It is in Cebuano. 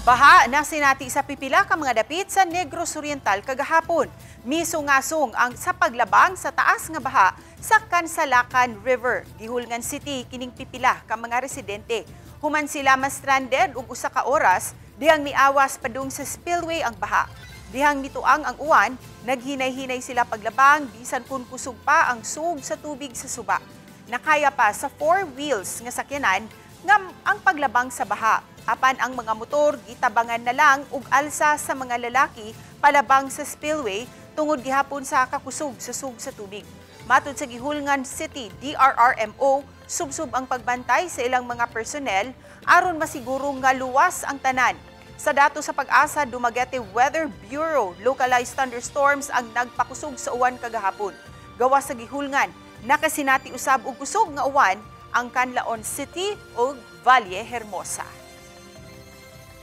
Baha na sinati sa pipila ka mga dapit sa Negros Oriental kagahapon. Misungasong ang sa paglabang sa taas nga baha sa Kansalakan River. Gihulngan City kining pipila ka mga residente. Human sila ma-stranded og usa ka oras dihang miawas padung sa spillway ang baha. Dihang mituang ang uwan, naghinay-hinay sila paglabang bisan kun kusog pa ang sug sa tubig sa suba. Nakaya pa sa four wheels nga sakyanan nga ang paglabang sa baha. Apan ang mga motor gitabangan na lang og alsa sa mga lalaki palabang sa spillway tungod gihapon sa kakusog sa sug sa tubig. Matud sa Gihulngan City DRRMO, subsub ang pagbantay sa ilang mga personnel aron masiguro nga luwas ang tanan. Sa dato sa Pag-asa Dumaguete Weather Bureau, localized thunderstorms ang nagpakusog sa uwan kagahapon. Gawas sa Gihulngan, nakasinati usab og kusog nga uwan ang Canlaon City ug Valle Hermosa.